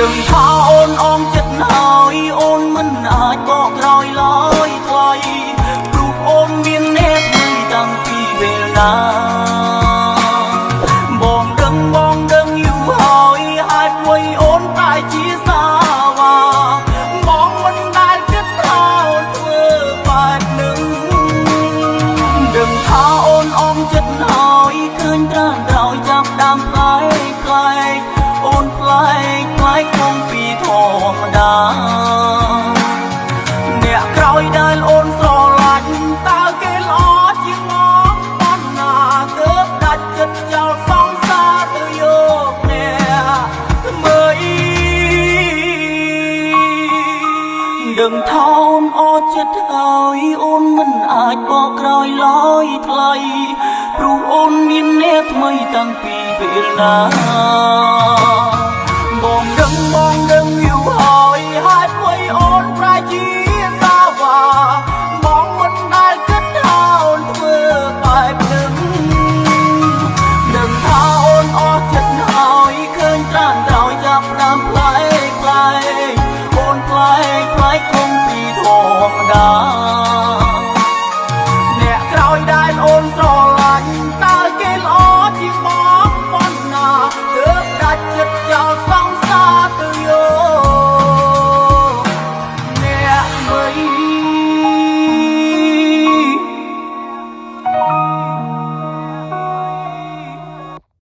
ដឹងថាអូនអងចិត្តហើយអូនមិនអាចបកក្រោយឡើយថ្លៃព្រោះអូនមានអ្នកថ្មីតាំងពីពេលណាបងដឹងបងដឹងយូរហើយហេតុអ្វីអូនតែជាសាវ៉ាបងមិនដែលគិតថាអូនធ្វើបែបនឹងដឹងថាអូនអងចិត្តហើយឃើញត្រានក្រោយចាប់ដើមប្លែកប្លែកអូនប្លែកប្លែកគង់ពីធម្មតា អ្នកក្រោយដែលអូនស្រឡាញ់តើគេល្អជាងមកប៉ុណ្ណាទើបដាច់ចិត្តចោលសង្សារទៅយកអ្នកថ្មីដឹងថាអូនអត់ចិត្តហើយអូនមិនអាចបកក្រោយឡើយថ្លៃព្រោះអូនមានអ្នកថ្មីតាំងពីពេលណា។